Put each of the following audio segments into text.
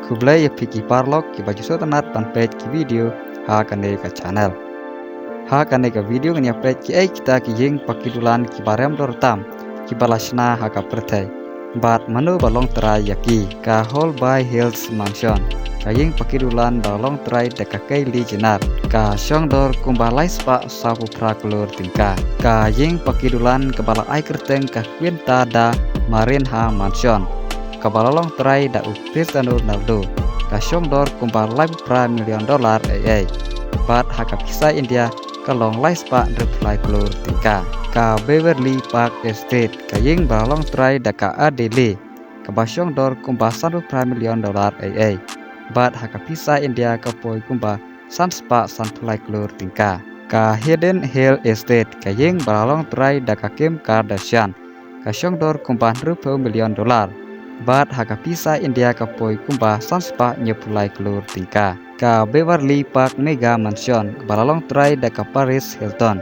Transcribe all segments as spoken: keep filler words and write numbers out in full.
Khublei ïa phi ki paralok kiba ju sngewtynnat ban peit ki video ha kane ka channel. Ha kane ka video ngin ïa peit kiei kita ki ïing paki dulan kiba rem dor tam kiba la shna ha ka pyrthei. Bad mano ba long trai ïa ki? Ka Holbein Hills Mansion, ka ïing paki dulan ba long trai da ka Kylie Jenner, ka shong dor kumba lai spah saw phew phra klur tyngka. Ka ïing paki dulan kaba la ai kyrteng ka Quinta da Marinha Mansion, kaba la long trai da u Cristiano Ronaldo, ka shong dor kumba lai phew phra million dollar ei ei. Bad ha ka pisa India ka long lai spah hynriew phew lai klur tyngka. Ka Beverly Park Estate, ka ïing ba la long trai da ka Adele, kaba shong dor kumba san phew phra million dollar ei ei. Bad ha ka pisa India ka poi kumba san spah san phew lai klur tyngka. Ka Hidden Hill Estate, ka ïing ba la long trai da ka Kim Kardashian, ka shong dor kumba hynriew phew million dollar. Bad ha ka pisa India ka poi kumba san spah hynñiew phew lai klur tyngka. Ka Beverly Park Mega Mansion, ba la long trai da ka Paris Hilton,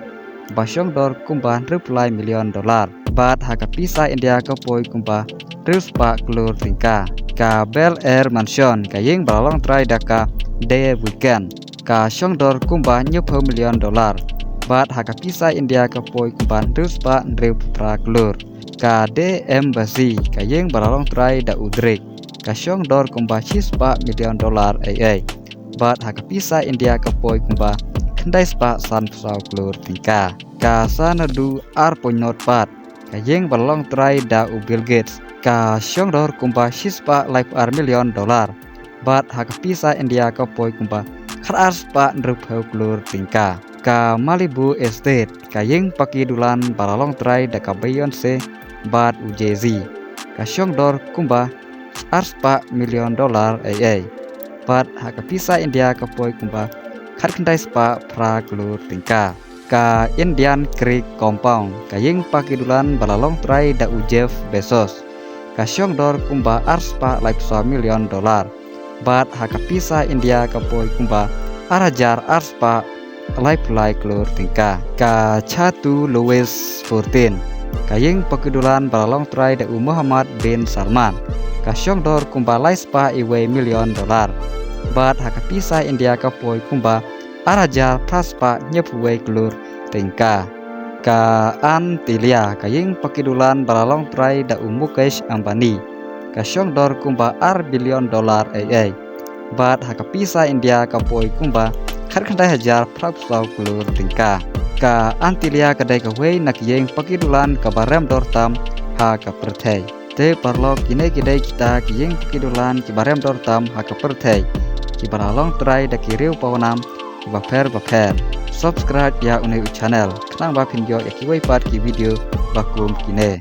ba shong dor kumba hynriew phew lai million dollar. Bad ha ka pisa India ka poi kumba hynriew spah klur tyngka. Ka Bel Air Mansion, ka ïing ba la long trai da ka The Weeknd, ka shong dor kumba hynñiew phew million dollar. Bad ha ka pisa India ka poi kumba hynriew spah hynriew phew phra klur. Ka The Embassy, ka ïing ba la long trai da u Drake, ka shong dor kumba shi spah million dollar ei ei. Bad ha ka pisa India ka poi kumba khyndai spah san phew saw klur tyngka. Ka Xanadu ar point not pat, ka ïing ba la long trai da u Bill Gates, ka shong dor kumba shi spah lai phew ar million dollar. Bad ha ka pisa India ka poi kumba khat ar spah hynriew phew klur tyngka. Ka Malibu Estate, ka ïing paki dulan ba la long trai da ka Beyonce bad u Jay-Z, ka shong dor kumba ar spah million dollar ei ei. Bad ha ka pisa India ka poi kumba khat khyndai spah phra klur tyngka. Ka Indian Creek Compound, ka ïing paki dulan ba la long trai da u Jeff Bezos, ka shong dor kumba ar spah lai phew saw million dollar. Bad ha ka pisa India ka poi kumba ar hajar ar spah lai phew lai klur tyngka. Ka Chateau Louis fourteen, ka ïing paki dulan ba la long trai da u Mohammed bin Salman, ka shong dor kumba lai spah uwei million dollar. Bad ha ka pisa India ka poi kumba ar hajar phra spah hynñiew phew wei klur tyngka. Ka Antilia, ka ïing paki dulan ba la long trai da u Mukesh Ambani, ka shong dor kumba ar billion dollar ei ei. Bad ha ka pisa India ka poi kumba khat khyndai hajar phra phew saw klur tyngka. Ka Antilia ka dei kawei na ki ïing paki dulan kaba rem dor tam ha ka pyrthei. Te paralok, kine ki dei kita ki ïing paki dulan kiba rem dor tam ha ka pyrthei, kiba la long trai da ki riew pawnam kiba pher bapher. Subscribe ïa une u channel khnang ba phin ïoh ïa kiwei pat ki video ba kum kine.